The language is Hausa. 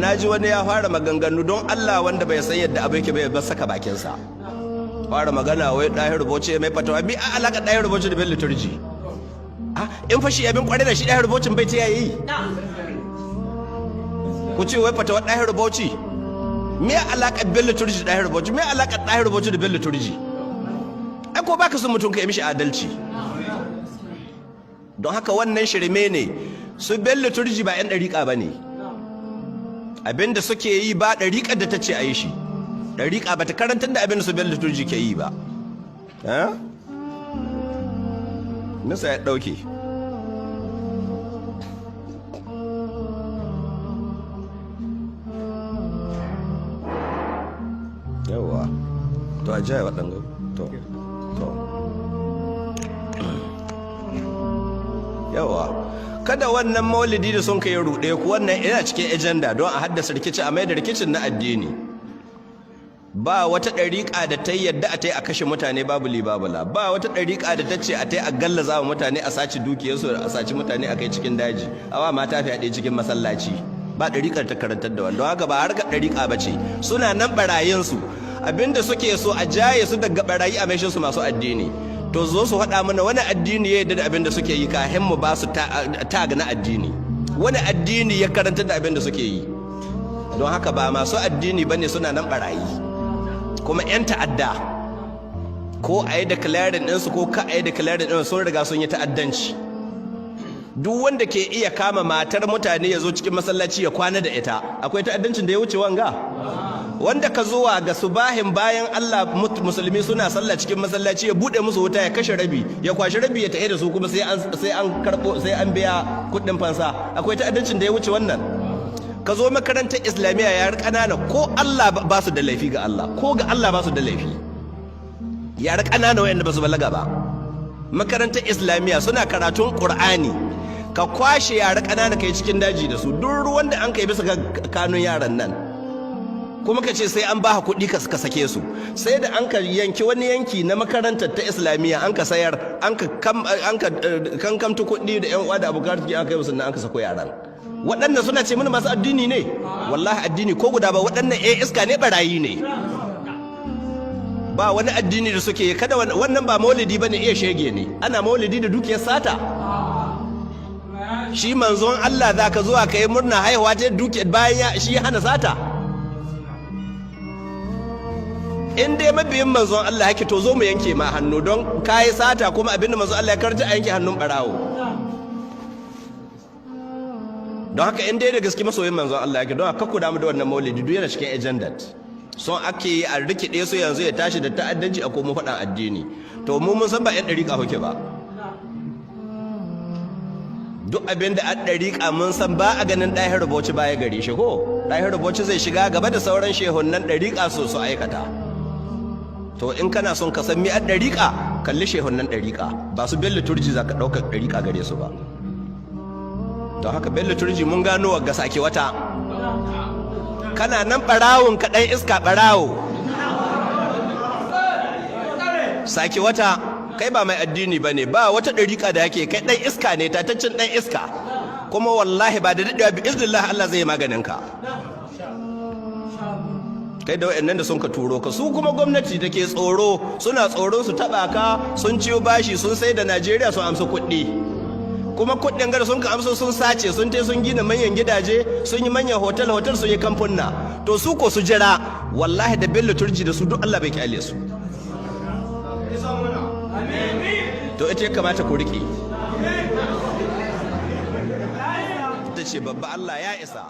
Na ji wani ya fara maganganu, don Allah wanda bai san yadda abu yake bai ba saka bakinsa. Fara magana wai Ɗahiru Bauchi mai fatawa. Bi a alaka Ɗahiru Bauchi da Bello Turji? Ah, in fashi abin kware da shi Ɗahiru Bauchin bai ta yayi. Ku ce wai fatawa Ɗahiru Bauchi. Me alaka Bello Turji da Ɗahiru Bauchi? Me alaka Ɗahiru Bauchi da Bello Turji? Ai ko baka son mutum, ka yi mishi adalci. Don haka wannan shirme ne. Su Bello Turji ba 'yan ɗariƙa ba ne. Abinda suke yi ba ɗariƙar da ta ce a yi shi. Ɗariƙa ba ta karantar da abinda su Bello Turji ke yi ba. Nisa ya ɗauke. Yawwa, to a jaya waɗanga. To yawa, kada wannan maulidi da sun kai ruɗe ku. Wannan ina cikin agenda don a haddasa rikici, a mai da rikicin na addini. Ba wata ɗariƙa da ta yadda a ta yi a kashe mutane babu libabula. Ba wata ɗariƙa da ta ce a ta yi a gallaza wa mutane, a saci dukiyarsu, a saci mutane a kai cikin daji, awa mata fyaɗe cikin masallaci. Ba ɗariƙar ta karantar da wanda haka. Ba harkar ɗariƙa ba ce. Suna nan ɓarayinsu. Abinda suke so, a jaye su daga ɓarayi a maishe su masu addini. To zo su faɗa mana wani addini ya yadda da abin da suke yi kafin mu ba su tag na addini. Wani addini ya karanta da abin da suke yi? Don haka ba masu addini bane, suna nan barayi kuma 'yan ta'adda. Ko a yi declaring ɗinsu ko ka a yi declaring ɗinsu, sun riga sun yi ta'addanci. Duk wanda ke iya kama matar mutane ya zo cikin masallaci ya kwana da ita, akwai ta'addancin da ya wuce wanga? Wanda ka zuwa ga subahin bayan Allah musulmi suna sallah cikin masallaci, ya bude musu wuta, ya kashe rabi, ya kwashi rabi, ya tafi da su, kuma sai an karbo, sai an biya kuɗin fansa, akwai ta'addancin da ya wuce wannan? Ka zo makarantar Islamiyya, yar ƙanana, ko Allah ba su da laifi ga Allah, ko ga Allah ba su da laifi. Yara ƙanana wayanda ba su balaga ba, makarantar Islamiyya suna karatun Qur'ani, ka kwashe yara ƙanana kai cikin daji da su, duk ruwan da an kai bisa ga kanun yaran nan, kuma ka ce sai an ba kuɗi ka sake su. Sai da an ka yanki wani yanki na makarantar ta Islamiyya, an ka sayar, an ka kankamta kuɗi da yan uwa da abokan arziki, an kai musu, an ka sako yaran. Waɗannan suna ce mana masu addini ne? Wallahi addini ko guda ba. Waɗannan iska ne, barayi ne, ba wani addini da suke. Kada wannan ba maulidi bane, iya shege ne. Ana maulidi da dukiyar sata? Shi manzon Allah zaka zuwa kai murna haihuwa ta dukiyar bayan shi hana sata? In dai mabiyin manzon Allah yake, to zo mu yanke ma hannu don kayi sata. Kuma abinda manzon Allah ya karanta, a yanke hannun barawo. Don haka in dai da gaske masoyin manzon Allah yake, don haka ku damu da wannan maulidi. Duk yana cikin agenda. Son ake yi a rikide su yanzu ya tashi da ta'addanci, a komo faɗan addini. To mu mun san ba 'yan ɗariƙa kuke ba. Duk abin da an ɗariƙa mun san ba a ganin Ɗahiru Bauchi baya gare shi. Ko Ɗahiru Bauchi zai shiga gaba da sauran shehunnan ɗariƙa su aikata? To in kana son ka san mi an ɗariƙa, kalli shehunnan ɗariƙa, ba su Bello Turji za ka ɗaukar ɗariƙa gare su ba. Don haka Bello Turji, mun gano wa sake wata. Kana nan ɓarawun ka, ɗan iska, ɓarawo, sake wata. Kai ba mai addini ba ne, ba wata ɗariƙa da yake. Kai ɗan iska ne, tataccen ɗan iska. Kuma wallahi ba da daɗewa, bi iznillah, Allah zai yi maganin ka, kai da waɗannan da sun ka turo ka. Su kuma gwamnati da ke tsoro, suna tsoron su taɓa ka. Sun ciyo bashi, sun sai da Najeriya, sun amsa kuɗi. Kuma kuɗin gara sun ka amsa, sun sace, sun te sun gina manyan gidaje, sun yi manyan hotel hotel, sun yi kamfunna. To su ko su jira, wallahi da Bello Turji da su duk Allah bai kyale su. To ita ya kamata ku riƙe, ita ce babba. Allah ya isa.